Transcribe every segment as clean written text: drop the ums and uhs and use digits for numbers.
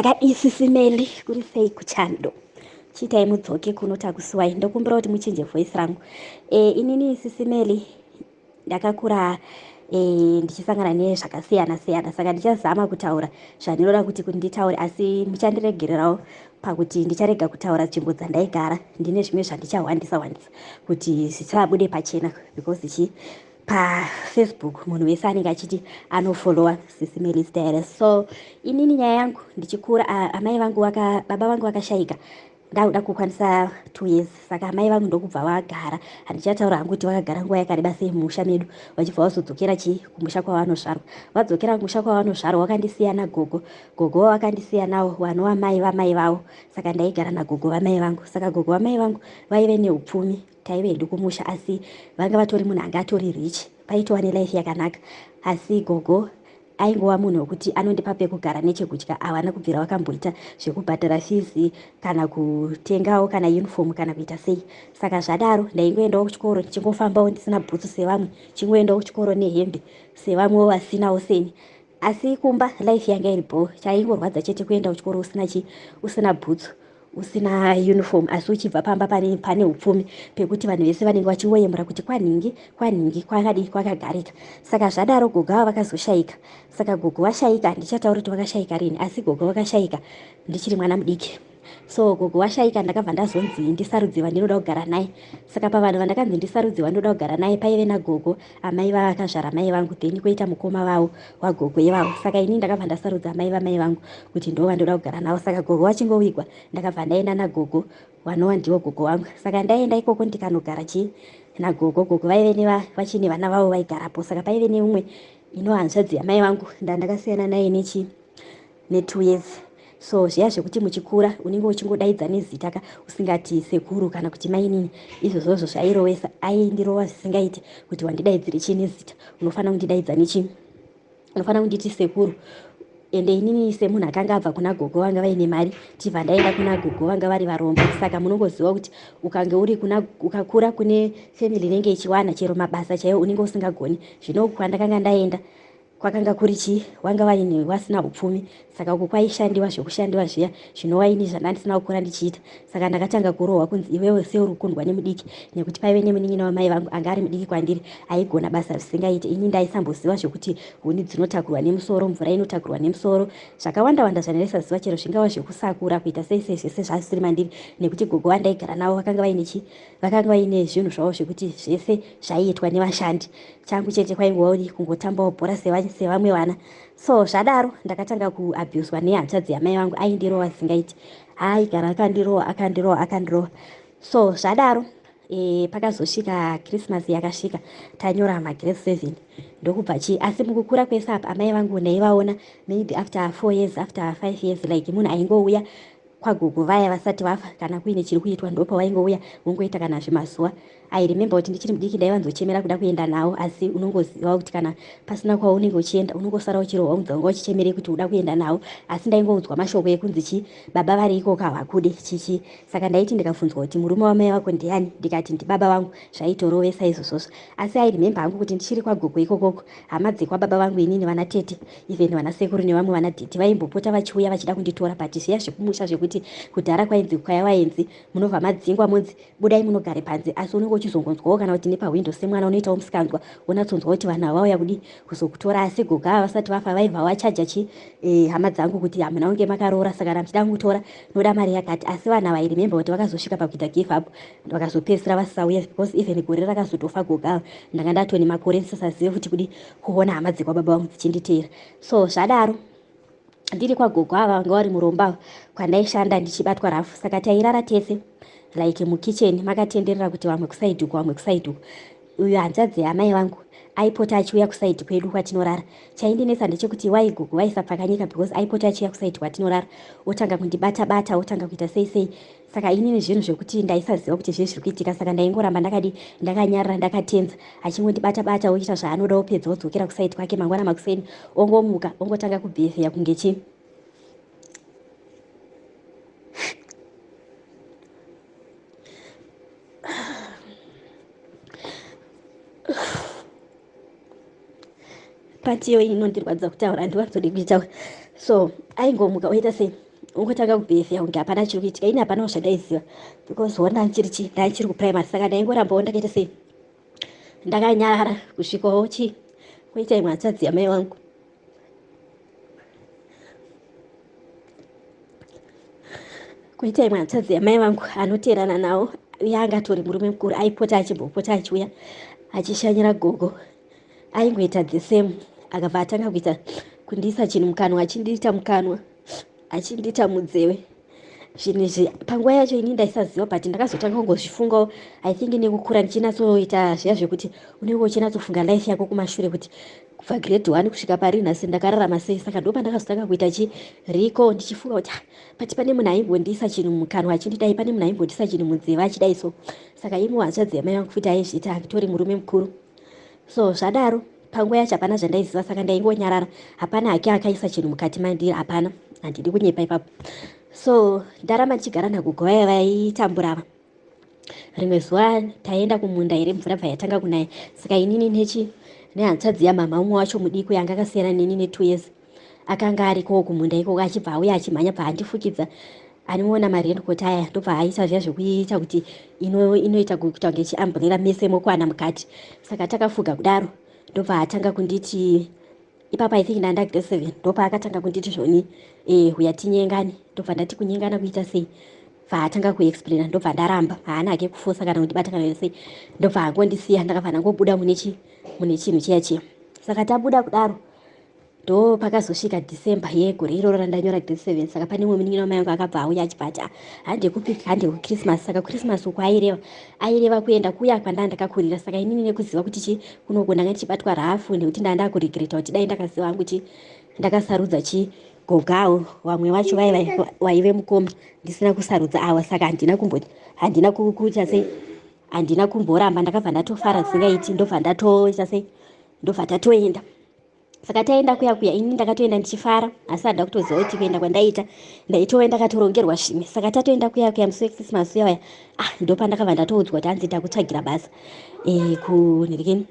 Makadii Sisi Melly, kuri sei kuchando? Chiitai mudzoke kuno takusuwai. Ndokumbira kuti muchinje voice rangu. Inini Sisi Melly ndakakura ndichisangana nezvakasiyana siyana, saka ndichazama kutaura zvandinoda kuti nditaure, asi muchandiregererawo pakuti ndicharega kutaura nzvimbo dzandaigara. Ndine zvimwe zvandichahwandisa hwandisa kuti zvisabude pachena, because chi paFacebook munhu wese anenge achiti anofollowa Sisi Melly's Diaries. So inini nyaya yangu, ndichikura, amai vangu vaka baba vangu vakashayika ndakuda kukwanisa 2 years. Saka amai vangu ndokubva vagara, handichataura hangu kuti vakagara nguva yakareba sei mumusha medu, vachibva vazodzokera chi kumusha kwavanozvarwa. Vadzokera kumusha kwavanozvarwa, vakandisiya nagogo. Gogo vakandisiya navo vanova mai vamai vavo, saka ndaigara nagogo vamai vangu. Saka gogo vamai vangu vaive neupfumi, taive hedu kumusha, asi vanga vatori munhu anga atori rich, paitova nelife yakanaka. Asi gogo aingova munhu wekuti anondipa pekugara nechekudya. Havana kubvira vakamboita zvekubhadhara fees kana kutengawo kana uniform kana kuita sei. Saka zvadaro, ndaingoendawo kuchikoro ndichingofambawo ndisina bhutsu sevamwe, chingoendawo kuchikoro nehembe sevamwewo vasinawo seni. Asi kumba life yanga iri bho. Chaingorwadza chete kuenda kuchikoro usina chi usina bhutsu, usina uniform, asi uchibva pamba pane upfumi pekuti vanhu vese vanenge vachingoyemura kuti kwanhingi, kwanhingi kwakadii, kwakagarika. Saka zvadaro, gogo ava vakazoshayika. Saka gogo vashayika, handichatauri kuti vakashayika rini, asi gogo vakashayika ndichiri mwana mudiki. So gogo vashayika, ndakabva ndazonzi ndisarudze vandinoda kugara naye. Saka pavanhu vandakanzi ndisarudze vandinoda kugara naye, paive nagogo amai vavakazvara mai vangu, then kwoita mukoma vavo wagogo ivavo. Saka inini ndakabva ndasarudza amai vamai vangu kuti ndo vandoda kugara navo. Saka gogo vachingovigwa, ndakabva ndaenda nagogo vanova ndivo gogo vangu. Saka ndaenda ikoko ndikanogara chii nagogo. Gogo vaive vachine vana vavo vaigarapo. Saka paive neumwe ino hanzvadzi yamai vangu, ndandakasiyana naye nechi ne2 years. So zviya zvekuti muchikura unenge uchingodaidza nezita ka, usingati sekuru kana kuti mainini, izvozvozvo zvairovesa. Aindirova zvisingaiti kuti wandidaidzire chii nezita, unofanira kundidaidza nechii, unofanira kunditi sekuru. Ende inini semunhu akanga abva kuna gogo vanga vaine mari, tibva ndaenda kuna gogo vanga vari varombo. Saka munongoziva kuti ukange uri kuna, ukakura kune family inenge ichiwana, chero mabasa chaiwo unenge usingagoni. Zvino kwandakanga ndaenda kwakanga kuri chii, wanga vaine vasina upfumi, saka uku kwaishandiwa zvekushandiwa zviya zvinova ini zvandandisina kukura ndichiita. Saka ndakatanga kurohwa kunzi iwewe seuri kukundwa nemudiki, nekuti paive nemunin'ina wamai vangu anga ari mudiki kwandiri, aigona basa zvisingaiti. Ini ndaisamboziva zvekuti huni dzinotakurwa nemusoro, mvura inotakurwa nemusoro, zvakawanda wanda zvandaisaziva, chero zvingava zvekusakura, kuita sei sei, zvese zvasiri mandiri, nekuti gogo vandaigara navo vakanga vaine chi vakanga vaine zvinhu zvavo zvekuti zvese zvaiitwa nevashandi. Changu chete kwaingova kungotambawo bhora sevamwe vana. So zvadaro, ndakatanga kuabhuswa nehanzvadzi yamai vangu. Aindirova zvisingaiti, aigara akandirova, akandirova, akandirova. So zvadaro, pakazosvika Christmas yakasvika, tanyora magrade 7, ndokubva chii. Asi mukukura kwese apa, amai vangu ndaivaona maybe after 4 years, after 5 years, like munhu aingouya kwagogo vaya vasati vafa. Kana kuine chiri kuitwa, ndopavaingouya vongoita kana zvimazuva. I remember kuti ndichiri mudiki ndaivanzochemera kuda kuenda navo, asi unongoziva kuti kana pasina kwaunenge uchienda, unongosara uchirohwa kunzi wanga uchichemerei kuti uda kuenda navo. Asi ndaingoudzwa mashoko ekunzi chi baba vari ikoko havakude chichi. Saka ndaiti ndikabvunzwa kuti murume wamai vako ndiani, ndikati ndibaba vangu, zvaitorovesa izvozvozvo. Asi I remember hangu kuti ndichiri kwagogo ikokoko, hama dzekwababa vangu inini, vana tete, even vana sekuru nevamwe vana dhiti, vaimbopota vachiuya vachida kunditora. But zviya zvekumusha zvekuti kudhara kwainzi kwaya vaenzi, munobva madzingwa, munzi budai munogare panze. Asi unenge uchizongonzwawo kana kuti nepahwindo, semwana unoitawo musikanzwa, wonatsonzwa kuti vanhu ava vauya kudi kuzokutora. Asi gogo ava vasati vafa, vaibva vachaja chi hama dzangu kuti hamuna kunge makaroora, saka kana muchida kutora noda mari yakati. Asi vanhu ava, remember kuti vakazosvika pakuita give up, vakazopedzisira vasisauya, because even gore rakazotofa gogo ava, ndanga ndatone makore ndisasazive futi kudi kuona hama dzekwababa vangu dzichinditeera. So zvadaro, ndiri kwagogo ava vanga vari murombo ava, kwandaishanda ndichibatwa rafu, saka tairara tese like mukicheni makatenderera, kuti vamwe kuside uku, vamwe kuside uku. Uyu hanzvadzi yamai vangu aipota achiuya kuside kwedu kwatinorara. Chaindinetsa ndechekuti wai gogo vaisapfakanyika, because aipota achiuya kuside kwatinorara, otanga kundibata bata, otanga kuita sei sei. Saka inini zvinhu zvekuti ndaisaziva kuti zvii zviri kuitika, saka ndaingoramba ndakadi ndakanyarara, ndakatenza, achingondibata bata, oita zvaanoda, opedza odzokera kuside kwake. Mangwana makuseni ongomuka, ongotanga kubhevheya kunge chii. Part iyo inondirwadza kutaura, handiwanzodi kuitaura. So aingomuka oita sei. Ungotanga kubehave kunge hapana chiri kuitika. Ini hapanawo zvandaiziva because wo ndanchiri chi ndanchiri kuprimary, saka ndaingorambawo ndakaita sei, ndakanyarara kusvikawo chi kuita imwe hanzvadzi yamai vangu. Kuita imwe hanzvadzi yamai vangu anoteerana navo, uye angatori murume mukuru, aipota achimbopota achiuya achishanyira gogo. Aingoita the same. Akabva atanga kuita kundiisa chinhu mukanwa, achindiita mukanwa, achindiita munzeve, zvinhu izvi. Panguva yacho ini ndaisaziva, but ndakazotanga kungozvifungawo, I think nekukura ndichinatsoita zviya zvekuti unenge uchinatsofunga life yako kumashure, kuti kubva grade 1 kusvika pari nhasi ndakararama sei. Saka ndo pandakazotanga kuita chi riko ndichifunga kuti, ah, but pane munhu aimbondiisa chinhu mukanwa achindidai, pane munhu aimbondiisa chinhu munzeve achidai. So saka imwe hanzvadzi yamai vangu futi aizviita, atori murume mukuru. So zvadaro, panguva yacho hapana zvandaiziva, saka ndaingonyarara. Hapana hake akaisa chinhu mukati mandiri, hapana, handidi kunyepa ipapo. So ndaramba ndichigara nagogo vaya vaitambura ava. Rimwe zuva taenda kumunda here, mvura bva yatanga kunaya. Saka inini nechi nehanzvadzi yamama umwe wacho mudiki yanga akasiyana neni ne2 years akanga arikowo kumunda ikoko, achibva auya achimhanya, bva andifukidza. Anoona maraincoat aya, ndobva aita zviya zvekuita kuti inoita kuita kunge chiumbrella, mese mokwana mukati. Saka takafuga kudaro, ndobva atanga kunditi ipapa, I think ndanda grade 7, ndopaakatanga kunditi zvoni, "Huya tinyengane." Ndobva ndati, "Kunyengana kuita sei?" Bva atanga kuexplaina, ndobva ndaramba. Haana hake kufosa kana kundibata kana sei, ndobva angondisiya. Ndakabva ndangobuda mune chinhu chiya chiya. Saka tabuda kudaro, ndo pakazosvika December yegore iroro randanyora grade 7. Saka pane mumwe munin'ina wamai vangu akabva auya achibva ati, "Hande kupi? Hande kuChristmas." Saka Christmas uku aireva kuenda kuya kwandanga ndakakurira. Saka inini nekuziva kuti chi kunoko ndanga ndichibatwa rough, nekuti ndanga ndakuregreta kuti dai ndakaziva hangu chi ndakasarudza chi gogawo vamwe vacho vaive mukoma, ndisina kusarudza ava. Saka handina kuita sei, handina kumboramba, ndakabva ndatofara zvisingaiti. Ndobva ndatoita sei, ndobva tatoenda. Saka taenda kuya kuya, ini ndakatoenda ndichifara, asi handida kutoziva kuti kuenda kwandaita ndaitove ndakatorongerwa zvimwe. Saka tatoenda kuya kuya musi weChristmas uya uya, ah, ndo pandakabva ndatoudzwa kuti hanzi ndakutsvagira basa kunhirikini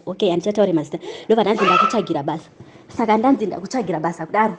okay, handichataure mazita. Ndobva ndanzi ndakutsvagira basa. Saka ndanzi ndakutsvagira basa kudaro,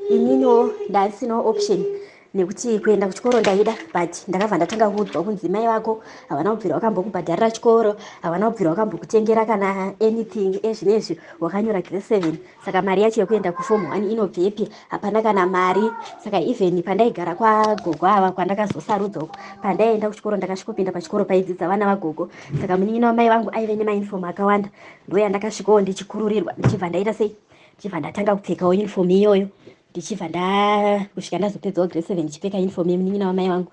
ininiwo ndasinawo option, nekuti kuenda kuchikoro ndaida, but ndakabva ndatanga kuudzwa kunzi mai vako havana kubvira vakambokubhadharira chikoro, havana kubvira vakambokutengera kana anything. Ezvinezvi wakanyora grade 7, saka mari yacho yekuenda kuform 1 inobvepi? Hapana kana mari. Saka even pandaigara kwagogo ava kwandakazosarudza uko, pandaienda kuchikoro, ndakasvikopinda pachikoro paidzidza vana vagogo. Saka munin'ina wamai vangu aive nemauniform akawanda, ndo yandakasvikawo ndichikururirwa, ndichibva ndaita sei, ndichibva ndatanga kupfekawo uniform iyoyo, ndichibva nda kusvika ndazopedzawo grade 7 ndichipfeka uniform yemunin'ina wamai vangu.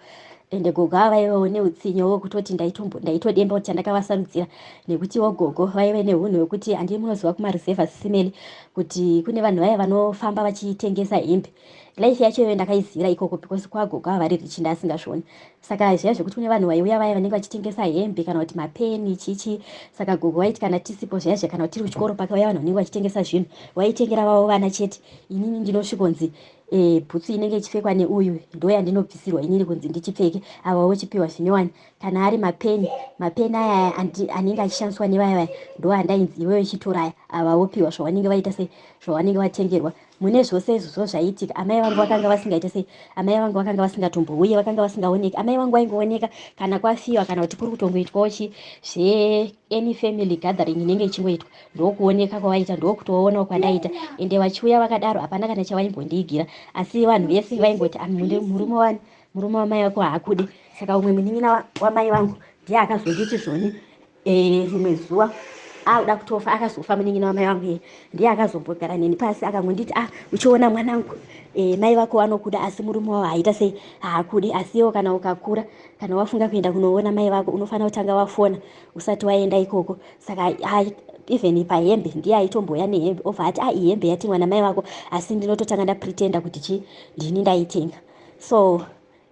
Ende gogo ava vaivawo neutsinye wokutoti ndaitodemba kuti chandakavasarudzira, nekutiwo gogo vaive neunhu hwekuti, handii munoziva kumareserva sisimeli kuti kune vanhu vaya vanofamba vachitengesa hembe. Life yacho iyoyo ndakaizivira ikoko because kwagogo ava vari rich, ndaasingazvioni. Saka zviya zvekuti kune vanhu vaiuya vaya vanenge vachitengesa hembe kana kuti mapeni chichi, saka gogo vaiti kana tisipo zviya zviya, kana kuti tiri kuchikoro, pakauya vanhu vanenge vachitengesa zvinhu, vaitengera vavo vana chete. Inini ndinosvikonzi bhutsu inenge ichipfekwa neuyu ndo yandinobvisirwa inini kunzi ndichipfeke, ava vochipiwa zvinyowani. Kana ari mapeni, mapeni aya anenge achishandiswa nevaya vaya ndo andainzi iwewe chitoraya, ava vopiwa zvavanenge vaita sei, zvavanenge vatengerwa. Mune zvose izvozvo zvaiitika, amai vangu vakanga vasingaite sei, amai vangu vakanga vasingatombouye, vakanga vasingaoneki. Amai vangu vaingooneka kana kwafiwa, kana kuti kuri kutongoitwawo chi zve any family gathering inenge ichingoitwa, ndokuoneka kwavaita, ndokutoonawo kwandaita. Ende vachiuya vakadaro, hapana kana chavaimbondiigira, asi vanhu vese vaingoti, "Murume wani, murume wamai vako haakudi." Saka umwe munin'ina wamai vangu ndiye akazonditi zvoni rimwe zuva auda kutofa, akazofa munin'ina wamai vangu iye, ndiye akazombogara neni pasi akangonditi, "Ah, uchiona mwanangu, mai vako vanokuda, asi murume wavo haita sei, haakudi. Asi iwo kana ukakura, kana wafunga kuenda kunoona mai vako, unofanira kutanga wafona usati waenda ikoko." Saka even pahembe, ndiye aitomboya nehembe, obva ati, "A, iyi hembe yatengwa namai vako, asi ndinototanga ndapretenda kuti chi ndini ndaitenga." So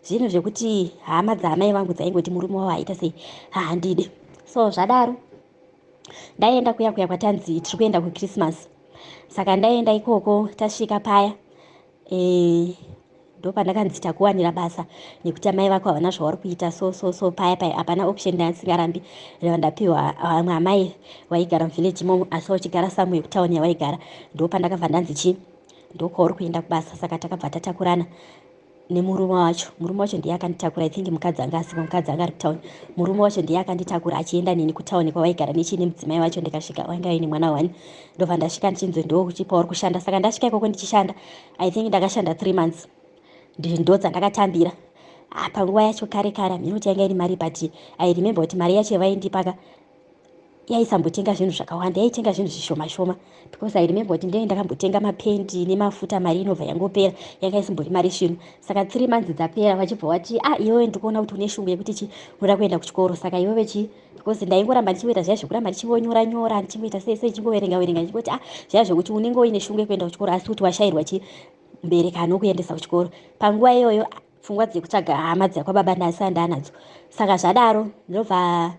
zvinhu zvekuti hama dzaamai vangu dzaingoti murume wavo haita sei, haandide. So zvadaro, ndaenda kuya kuya kwatanzi tiri kuenda kuChristmas. Saka ndaenda ikoko, tasvika paya, ndopandakanzi takuwanira basa nekuti amai vako havana zvavari kuita. So so so paya paya hapana option, ndandisingarambi. Ndapiwa vamwe amai vaigara muvillage imomo, asi vachigara somewhere kutauni yavaigara. Ndopandakabva ndanzi chi Ndokwauri kuenda kubasa. Saka takabva tatakurana nemurume wacho. Murume wacho ndiye akanditakura. I think mukadzi anga asipo, mukadzi anga ari kutauni. Murume wacho ndiye akanditakura achienda neni kutauni kwavaigara nechine mudzimai wacho. Ndikasvika, wanga aine mwana one. Ndobva ndasvika ndichinzi ndokuchipa uri kushanda. Saka ndasvika ikoko ndichishanda, I think ndakashanda 3 months, ndo dzandakatambira. Ah, panguva yacho kare kare, hameno kuti yanga iri mari, but I remember kuti mari yacho yavaindipaka yaisambotenga zvinhu zvakawanda, yaitenga zvinhu zvishoma shoma, because I remember kuti ndee ndakambotenga mapendi nemafuta, mari inobva yangopera, yanga isimbori mari svinu. Saka 3 months dzapera, vachibva vati, "A ah, iwewe ndikuona kuti une shungu yekuti chi unoda kuenda kuchikoro." Saka iwewe chi, because ndaingoramba ndichingoita zviya zvekuramba ndichingonyora nyora, ndichingoita sei sei, ndichingoverenga verenga, ndichingoti, ah, zviya zvekuti unenge uine shungu yekuenda kuchikoro, asi kuti washayirwa chi mubereki anokuendesa kuchikoro. Panguva iyoyo pfungwa dzekutsvaga hama dzakwababa ndasati ndanadzo. Saka zvadaro, ndobva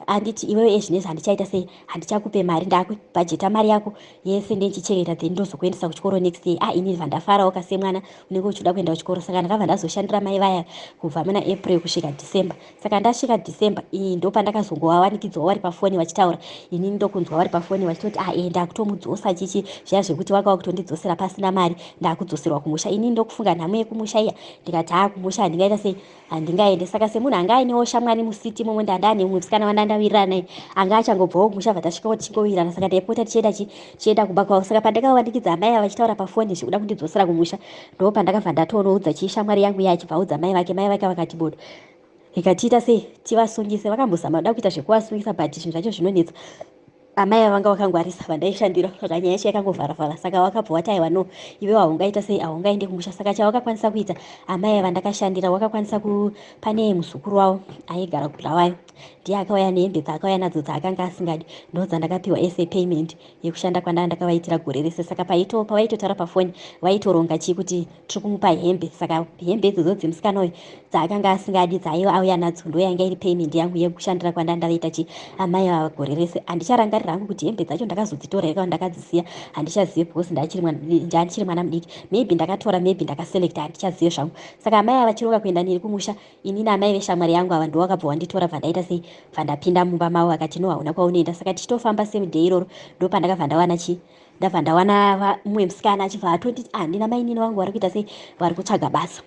anditi, "Iwewe ezvinezvi handichaita sei, handichakupe mari, ndakubhajeta mari yako yese ndendichichengeta, then ndozokuendesa kuchikoro next year." Ah, ini bva ndafarawo kasemwana unenge uchida kuenda kuchikoro. Saka ndakabva ndazoshandira mai vaya kubva muna April kusvika December. Saka ndasvika December iyi, ndo pandakazongowawanikidzwa vari pafoni vachitaura. Inini ndokunzwa vari pafoni vachitoti, "A ah, e ndakutomudzosa chichi." Zviya zvekuti wanga wakutondidzosera pasina mari, ndakudzoserwa kumusha. Inini ndokufunga nhamo yekumusha iya, ndikati, "Ha, kumusha handingaita sei, handingaende." Saka semunhu anga ainewo shamwari musiti momwe, ndandane mumwe musikana wandandawirirana naye anga achangobvawo kumusha, bva tasvikawo tichingowirirana. Saka ndaipota tichienda chienda kumba kwavo. Saka pandakawanikidza amai ava vachitaura pafoni zvekuda kundidzosera kumusha, ndo pandakabva ndatonoudza chishamwari yangu iya, achibva audza mai vake. Mai vake vakati, "Bodo, ikatiita sei, tivasungise." Vakambozama kuda kuita zvekuvasungisa, but zvinhu zvacho zvinonetsa. Amai ava vanga vakangwarisa vandaishandira, saka nyaya yacho yakangovharavhara. Saka wakabva wati, "Aiwa, no, iwe haungaita sei, haungaende kumusha." Saka chavakakwanisa kuita amai ava ndakashandira, wakakwanisa ku pane muzukuru wavo aigara kuBulawayo, ndiye akauya nehembe dzaakauya nadzo dzaakanga asingadi, ndo dzandakapiwa as payment yekushanda kwandanga ndakavaitira gore rese. Saka pavaitotaura pafoni, vaitoronga chii kuti tiri kumupa hembe. Saka hembe idzodzo dzemusikana uyu dzaakanga asingadi, dzaaiva auya nadzo, ndo yanga iri payment yangu yekushandira kwandanga ndavaita chi amai ava gore rese. Handicharangarira hangu kuti hembe dzacho ndakazodzitora here kana ndakadzisiya, handichazivi, because ndachiri mwana mudiki. Maybe ndakatora, maybe ndakaselecta, handichazivi zvangu. Saka amai ava vachironga kuenda neni kumusha, inini amai veshamwari yangu ava ndo vakabva wanditora, bva ndaita sei, bva ndapinda mumba mavo. Vakati, "No, hauna kwaunoenda." Saka tichitofamba same day iroro, ndo pandakabva ndawana chi ndabva ndawana mumwe musikana achibva atonditi, "Ah, ndina mainini vangu vari kuita sei, vari kutsvaga basa."